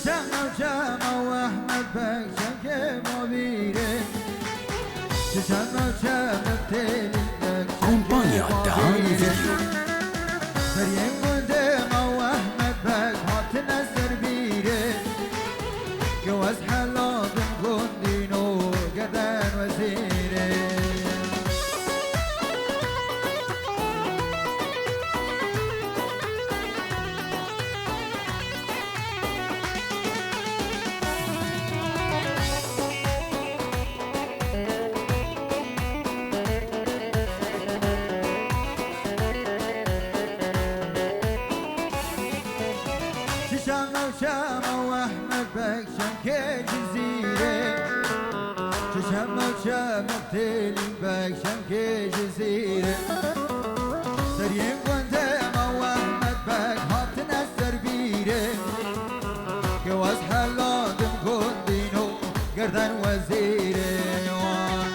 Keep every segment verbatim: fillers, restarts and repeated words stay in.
Çema çema û Ehmed Beg çemkê ma bîrê. Çi çema çema têlî beg çemkê Kompanya ma Dahani bîrê. Video. Seriyên gundê ma û Ehmed Beg hatine ser bîrê. Ke wez heladim gundîno gerden wezîrê. Çi çema çema û Ehmed Beg çemkê Cizîrê. Çi çema çema têlî beg çemkê Cizîrê. Seriyên gundê ma û Ehmed Beg hatine ser bîrê. Ke wez heladim gundîno gerden wezîrê wan.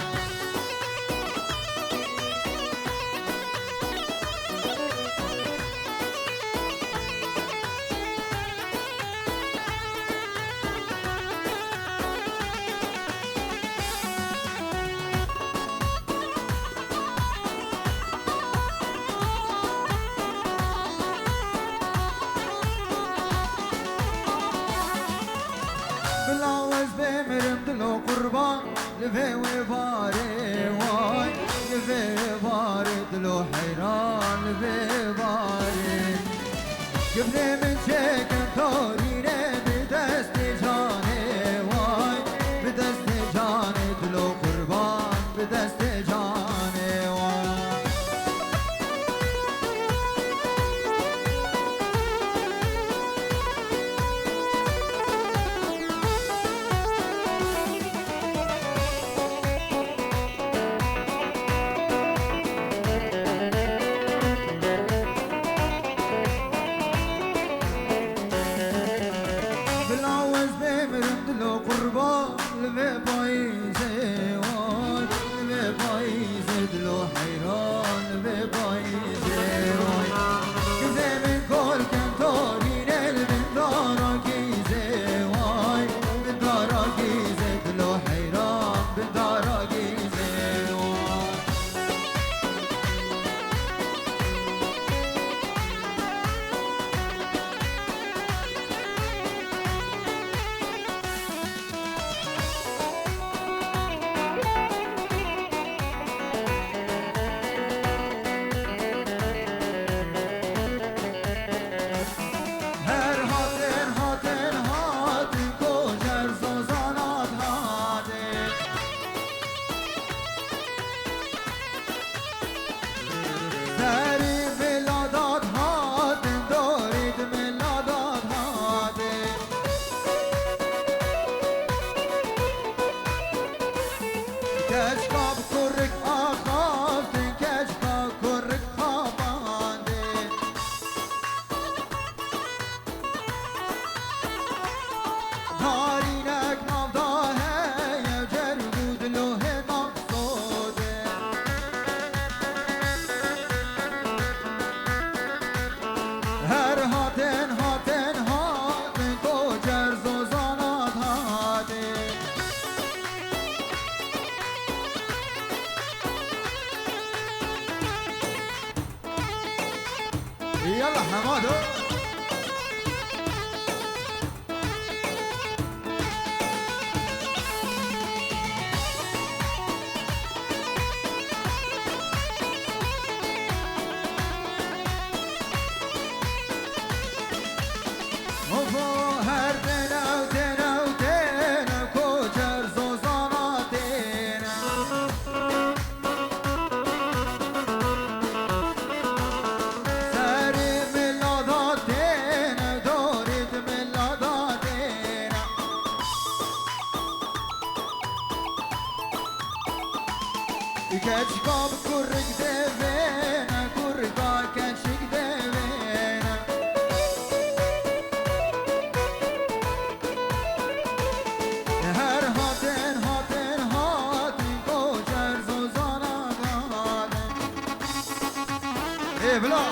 Bila wez bê mirim dilo qurban li vê wê varê way, li vê warê dilo heyran li vê varê. Gifnê min çêkin torînê bi destê canê way, bi destê canê dilo qurban, bi destê canê way. Bila wez bê mirim dilo qurban li vê payîzê way, li vê payîzê dilo heyran li vê payîzê way. Gizê min kol ken torînê li bin dara gizê way, bin dara gizê dilo heyran bin dara gizê way. Her hatin, hatin, hatin, koçer zozanat hatin. Serî miladat hatin, dorî di miladat hatin. Keçka bi kurik axaftin, keçka kurik xapandin. Darînek nav da heye, cerg û dilohê nav sode. Her hatin, hatin, hatin, koçer zozanat hatin. Yallah, hema do. Ofo, her têne, têne, têne, koçer zozana têne. Serê mila da têne, dorê di mila da têne. Keçika bi kurik devêne, kurika keçik devêne. Her hatin, hatin, hatin, koçer zozana hatin. Ê bila.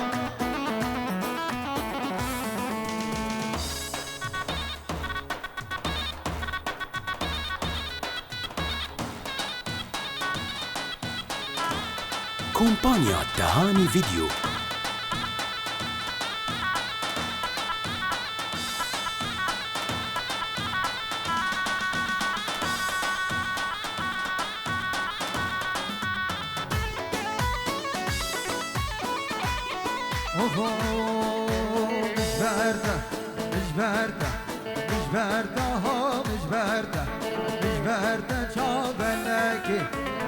Kompanya Tehanî Video. Oho, ji ber te, ji ber te, ji ber te, ha, ji ber te, ji ber te çav venekê,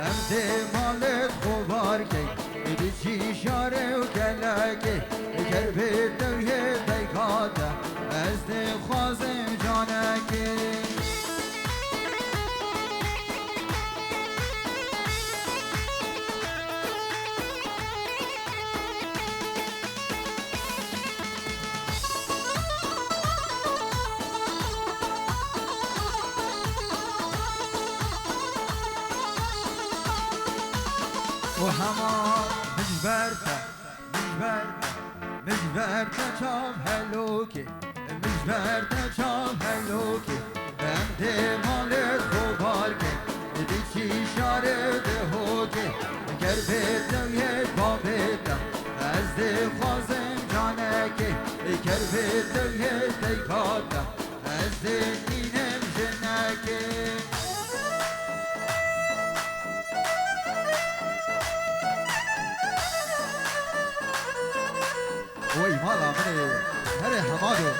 em dê malê xwe bar keyn, diçî şarê û kelekê, ger bê te wê peyka te, ez dixwazim canekê. Û hema min ji ber te, min ji ber te, min ji ber te çav helokê, min ji ber te çav helokê, em dê malê xwe bar keyn, diçî şarê dihokê, ger bê te yê babê te, ez dixwazim canekê, ger bê te yê peyka te, ez dê nînim jinekê. Oy mala min ê, herê hema do.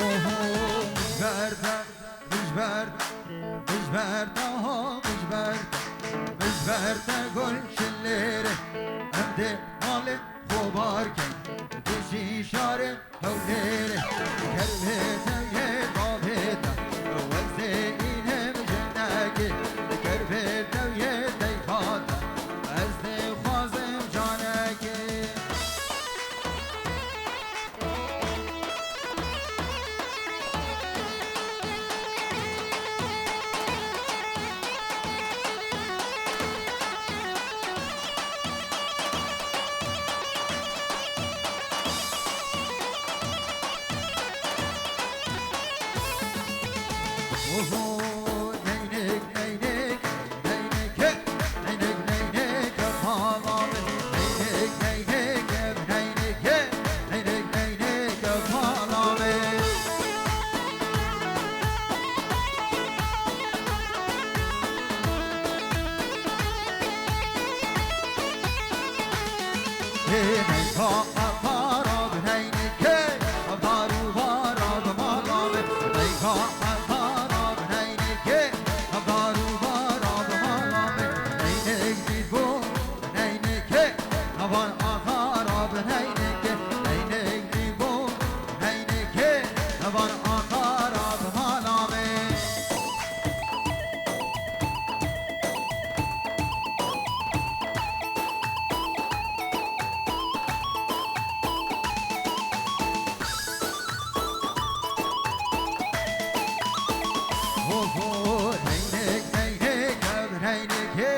Oho, ji ber te, ji ber te, ji ber te, ha, ji ber te, ji ber te gul şilêrê, em dê malê xwe bar keyn, diçî şarê Hewlêrê, ker bê te yê babê te, wezê îne jinekê, ker bê te yê peyka te, ez dixwazim canekê. Oho, neynik, neynik, neynik, he, neynik, neynik, he, pala min. Neynik, neynik, he, neynik, he, neynik, neynik, he, pala min. Hê, neynik, he, pala min, neynik, he. Hevdar û bara bi mala me, neyka hevdara bi neynekê. Hevdar û bara bi mala me, neynek dît bû bi neynekê. Hevan axara bi neynekê, neynek dît bû bi neynekê. Hevan axara bi mala me. Ho, ho, neynek, neynek, ev neynekê,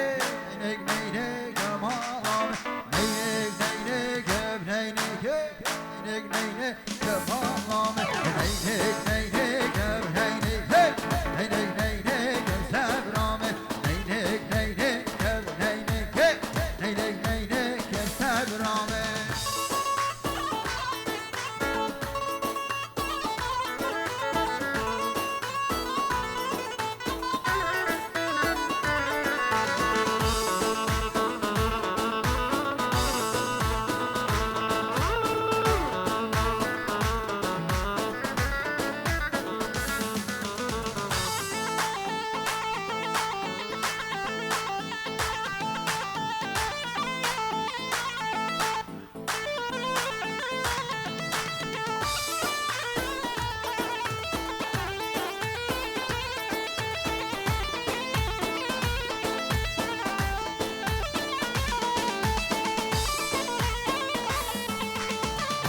neynek, neynek, ev mala me. Neynek, neynek, ev neynekê, neynek, neynek, ev mala me. Neynek, neynek, ev neynekê, neynek, neynek, ev sebra me. Neynek, neynek, ev neynekê, neynek, neynek, ev sebra me.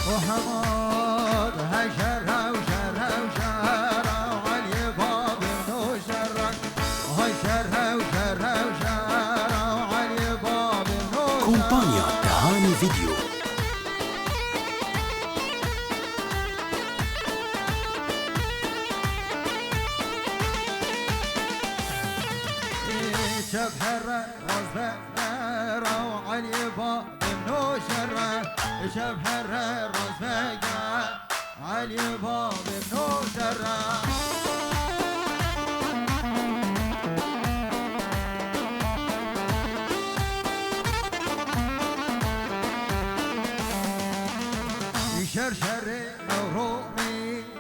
Muhammed, hey şerrew, şerrew, şerrew, Elî babî no şerrew. Hay şerrew, şerrew, şerrew, Elî babî no şerrew. Kompanya Tehanî Video. Şev here razvegera û Eliyê babê min o şer e. Şev here razvegera Eliyê babê min o şer e. Şer şerê Mewromî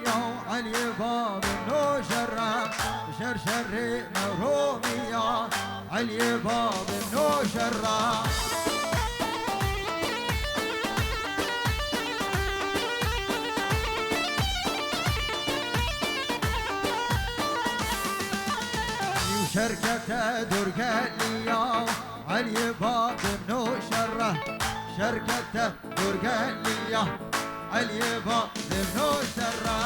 ya Eliyê babê min o şer e. Şer şerê Mewromî ya Eliyê babê min o şer e. Şer kete dor geliya Eliyê babê min o şer e. Şer kete dor geliya Eliyê babê min o şer e.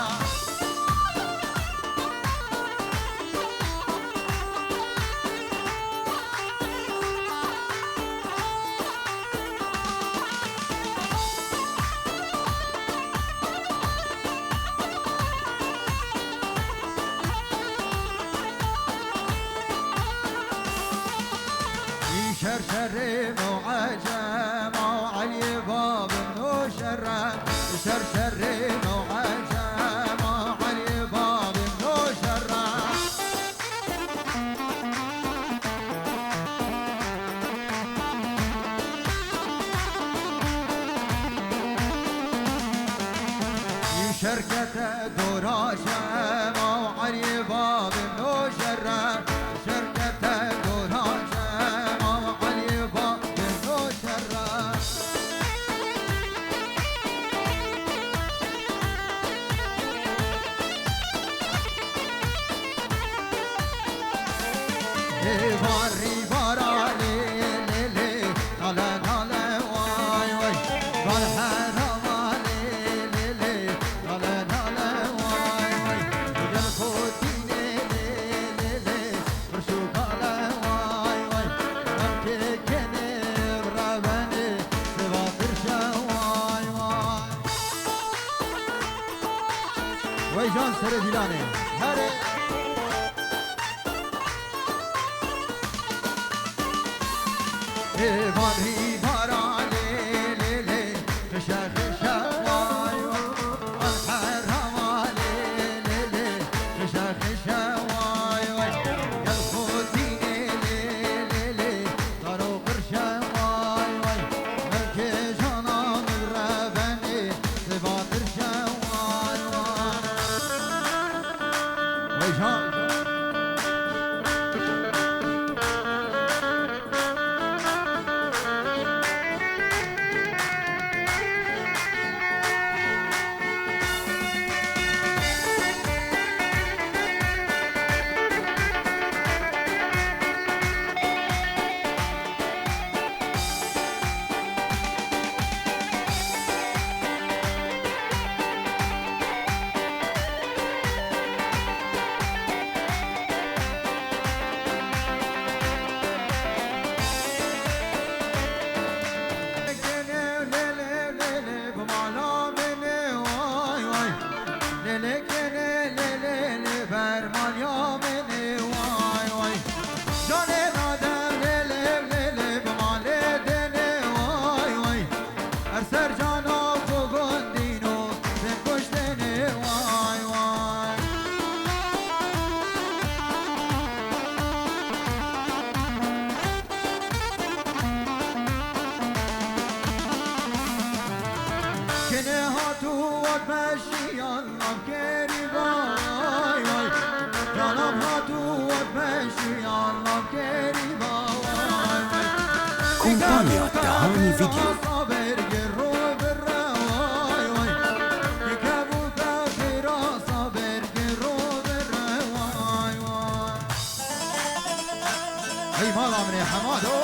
Şer şerê me û ecema û Eliyê babê min o şer e. Şer şerê me û ecema û Eliyê babê min o şer e. Şer kete dora şema û Eliyê babê min o şer e. Şer kete dora şema û Eliyê babê min o şer e. Ê varî vara lê lê lê, nale nale way way. Val herama lê lê lê, nale nale way way. Gel kotînê lê lê lê, birş û kale way way. Em kê kenê revenê, sêva birşe way way. Wey can serê dîlanê. Herê. Ê varî vara lê lê lê, xişe xişe way way. Al herama lê lê lê, xişe xişe way way. Gel xotînê lê lê lê, karo qirşe way way. Melkê jana min revenê, sêva qirşe way way. Wey can. Lê lê kenê lê lê lê, ber malya min ê way way. Canê nadem lê lê lê lê, bi malê denê way way. Her ser cana xwe gundîno, bên kuştênê way way. Kenê hat û hat meşiyan, nav kerî vay vay. Cana hat û hat meşiyan, nav kerî vay vay. Kompanya Tehani Video. Ey mala min ê Hemado.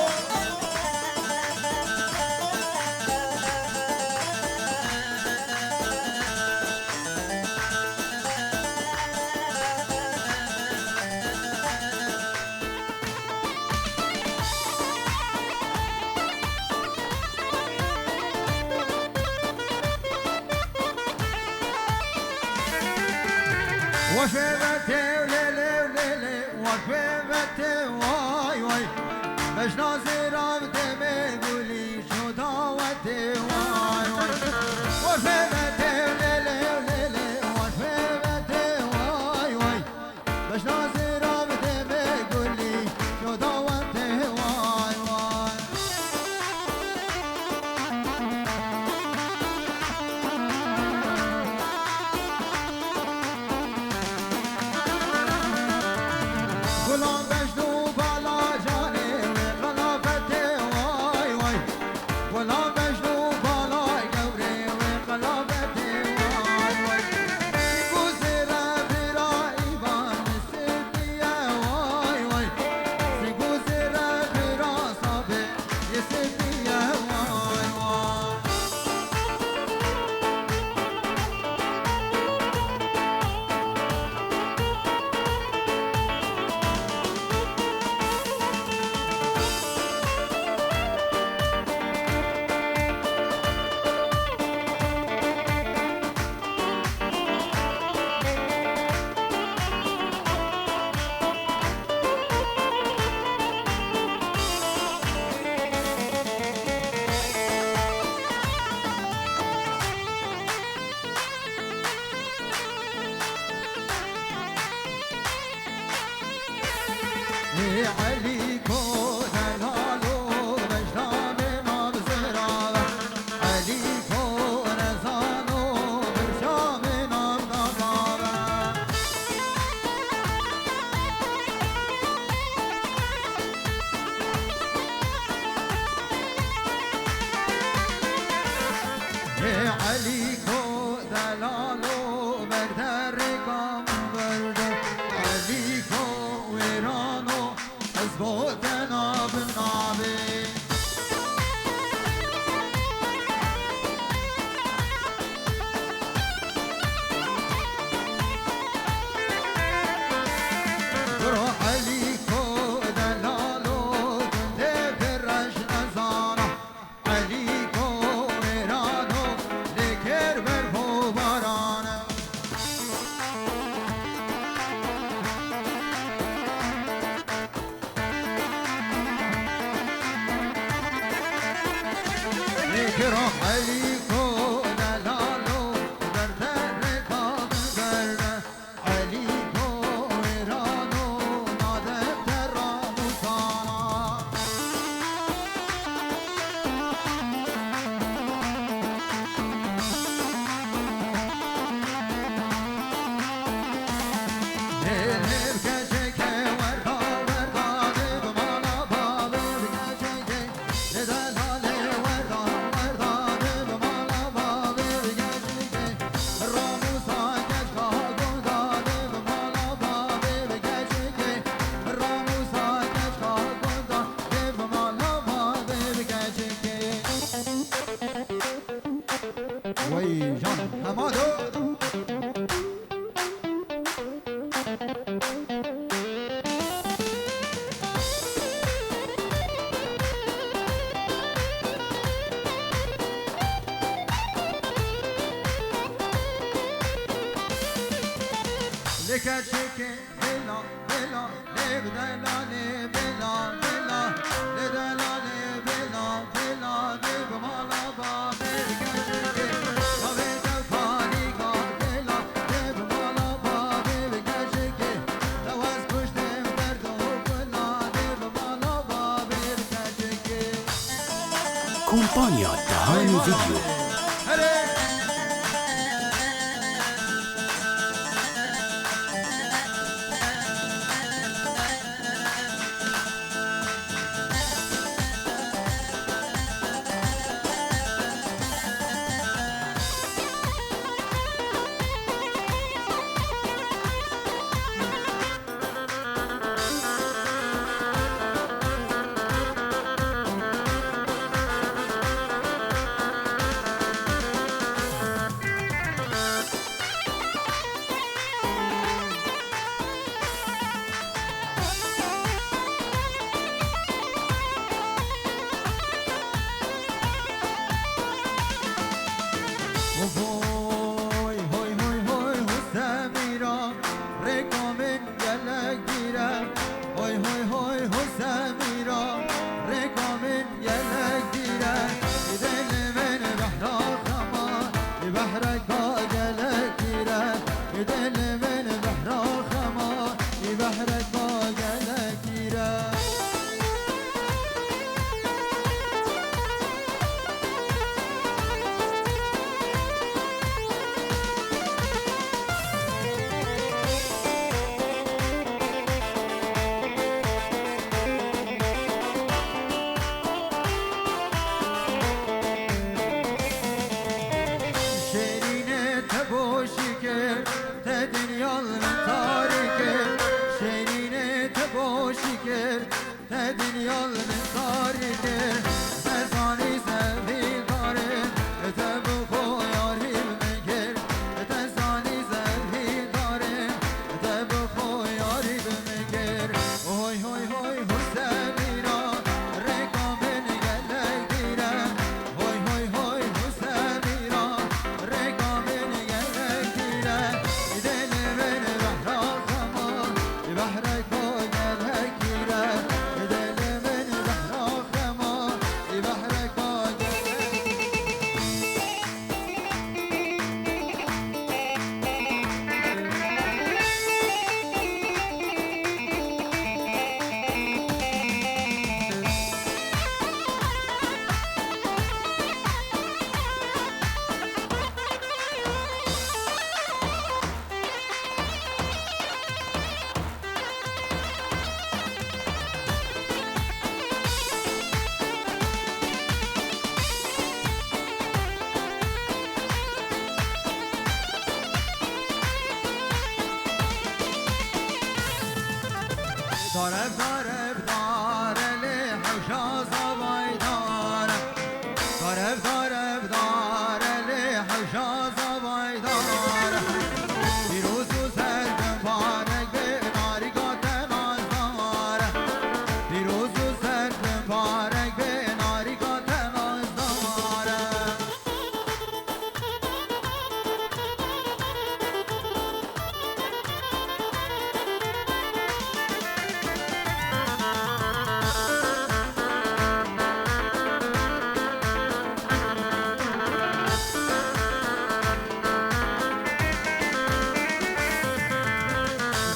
Weş bê vetê lê lê lê lê, weş bê vetê way way. Bejna zêra bi demê gulî, şo dawetê way way. Warfê ve tê lê lê lê lê, warfê ve tê way way. Bejna zêra bi demê gulî, şo dawetê way way. Gulan bejn û bala canê wê qelafetê way way. Gulan bejn û bala gewrê wê qelafetê way way. Sîng û zêre bira îvan sêtiye way way. Sîng û zêre bira sabê yê sêtiye way way. Ê Elîko delalo, bejna min nab zirava. Elîko rezano, birca min nab damara. Ê Elîko delalo, berde rêka min berde. Elîko wêrano, ez bo te nabim nabê. Bro Elîko delalo, gundê pêreş nezana. Elîko wêrano, lê kêr berf û baran e. Lê kiro Elîko delalo, berde rêka min berde. Elîko wêrano, nade te ramûsana. Hêl hêl keçeke werda werda, dê bi mala bavê bi keçeke. Lê delalê werda werda, dê bi mala bavê bi keçeke. Ramûsa keçka gunda, dê bi mala bavê bi keçeke. Ramûsa keçka gunda, dê bi mala bavê bi keçeke. Wey can, hema do. Lê keçikê bêla, bêla, lê bi delalê bêla, bêla, lê delalê bêla, bêla, dê bi mala bavê bi keçikê. Bavê te xalîka bêla, dê bi mala bavê bi keçikê. Te wez kuştê bi derd û gula, dê bi mala bavê bi keçikê. Kompanya Tahanî Video. Here! kir, te dinya li min tarî kir. Te zanî zevî karim, te bi xwe yarî bi min kir. Te zanî zevî karim, te bi xwe yarî bi min kir. Hoy, hoy, hoy, hoy, Semîra, rêka min gelek dîr e. Hoy, hoy, hoy, hoy, Semîra, rêka min gelek dîr e. Dilê min behra xema, behreka gelek dîr e. Dilê min behra xema, behreka gelek Dareb, dareb, dare lê hewşa zavay dare. Dareb, dareb, dare lê hewşa zavay dare. Pîroz û ser bin parek bê narîka te nazdar e. Pîroz û ser bin parek bê narîka te nazdar e.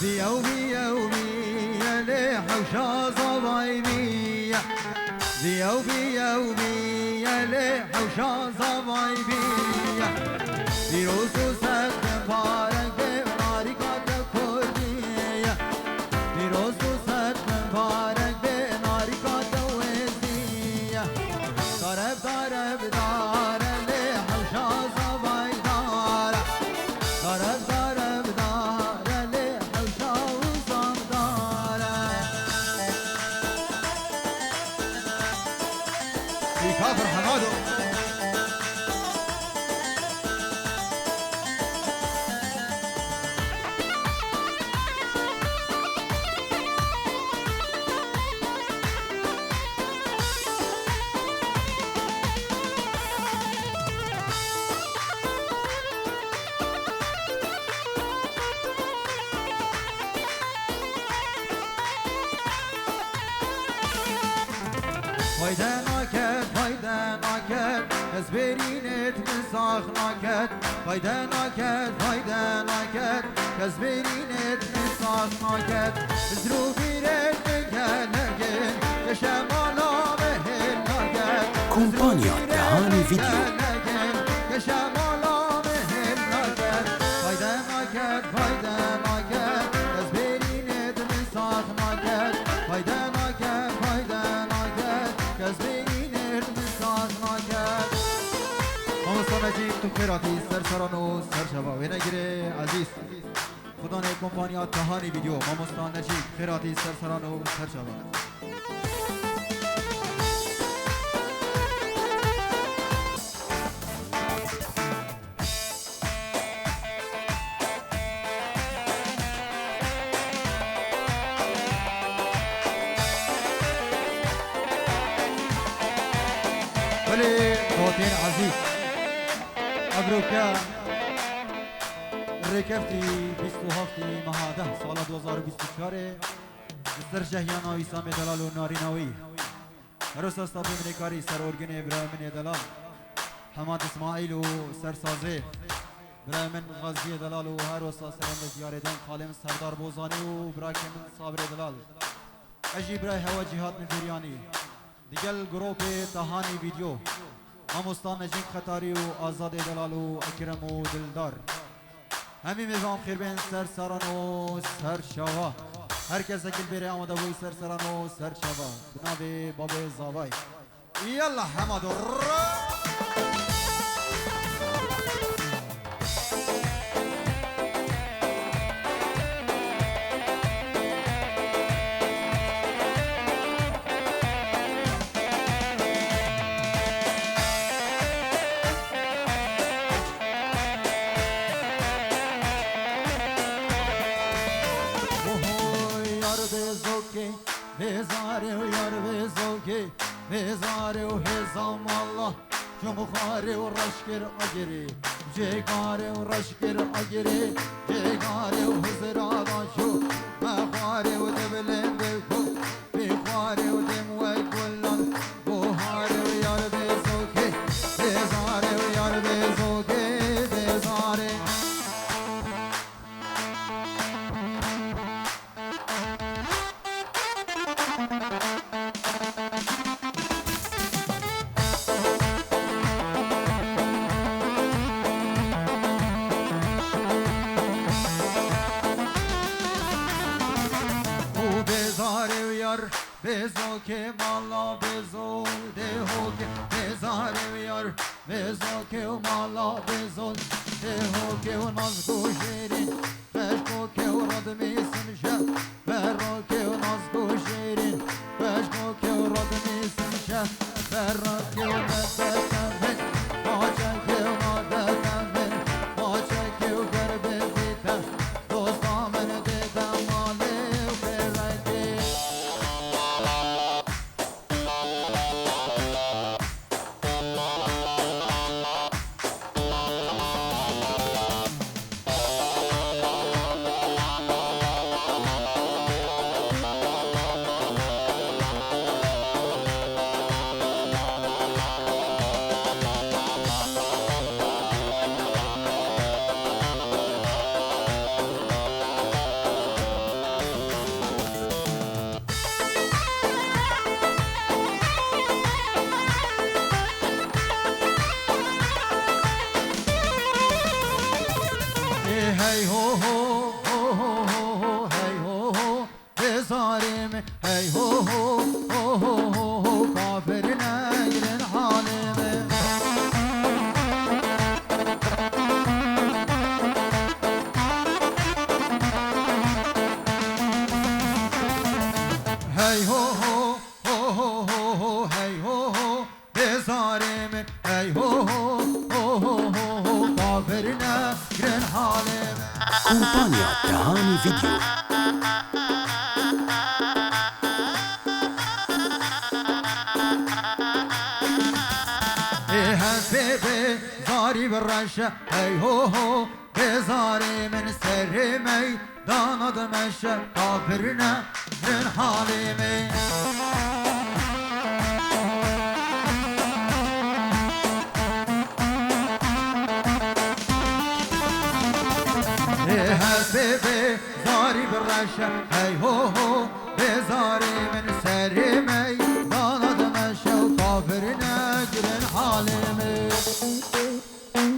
Viyew, viyew, viye lê hewşa zavay viye. Viyew, viyew, viye lê hewşa zavay viye. Pîroz û ser bin parek bê narîka te kurdî ye. Pîroz û ser bin parek bê narîka te wêzî ye. Dareb, dareb, dare lê hewşa zavay dare. Dareb, dareb, dare lê hewşa wizam dare. Ey kafir Hemado. Fayde naket, fayde naket, ez bêrînêt min sax naket. Fayde naket, fayde naket, ez bêrînêt min sax naket. Zirû bîrêt min gelek in, keşe mala me hêl naket. Kompanya Tehanî Video. Gelek in, keşe mala me hêl naket. Fayde naket, fayde naket, ez bêrînêt min sax naket. Fayde naket, fayde naket, ez bêrînêt min sax naket. Mamosta Necîb, tu xêr hatî ser saran û ser çava. Wênegirê ezîz. Xudanê kompanya Tehanî Video. Mamosta Necîb, xêr hatî ser saran û ser çava. Belê, xatên ezîz. Evroke rêkeftî bîst û heftê meha deh sala du hazar û bîst û çarê li ser jehiyana Wîsamê Delal û Narîna wî. Her wisa stafê min ê karî ser orgênê birayê min ê delal Hemad Îsmaîl û ser sazê birayê min Xaziyê Delal û her wisa serendeziyarê din xalê min Serdar Bozanî û birakê min Sabrê Delal. Ez jî birayê hewa Cîhat Nivêriyanî. Digel gropê Tehanî Video. Mamosta Necîb Xetarî û Azadê Delal û Ekrem û Dildar. Hemî mêvan xêr bên ser saran û ser çava. Her kesek li bêrê amade bûyî ser saran û ser çava. Bi navê Babê Zavay. Yallah hema do. Zokê, bê zarê û yar bê zokê, bê zarê û hêza mala, çûm xwarê û reş kir agirê, cêkarê û reş kir agirê, cêkarê û hizira da çû, me xwarê û dibilên bê ku, bê xwarê û dêm wek gulan, bû harê û yar bê zokê, bê zarê û yar bê zokê, bê zarê. Û bê zarê û yar, bê zokê mala bê zokê, dê hokê, bê zarê û yar, bê zokê û mala bê zokê, dê hokê û nazk û şêrîn. Beşkokê û radimî simşe, berokê û nazk û şêrîn. Beşkokê û radimî simşe, berokê û nedetemê, maçekê û nadetemê, maçekê û gerbê bîte, dosta min dêde malê û pêrekê. Ê hey ho ho, ho ho ho ho, hey ho ho, ê zarê min, hey ho ho, ho ho ho ho, kafir negrin halê min. Hey ho ho, ho ho ho ho, hey ho ho, bê zarê min, hey ho ho, ho ho ho ho, kafir negrin halê min. Kompanya Tehanî Video. Ê hespê bê zarî bi reşe, hey ho ho, bê zarê min serê meydana dimeşe, kafir negrin halê min. Ê hespê bê zarî bi reşe, hey ho ho, bê zarê min serê meydana dimeşe û kafir negrin halê min.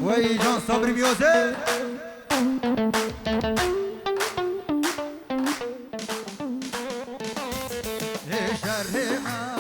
Wey Can Sabri Miyoze. Ê şerê me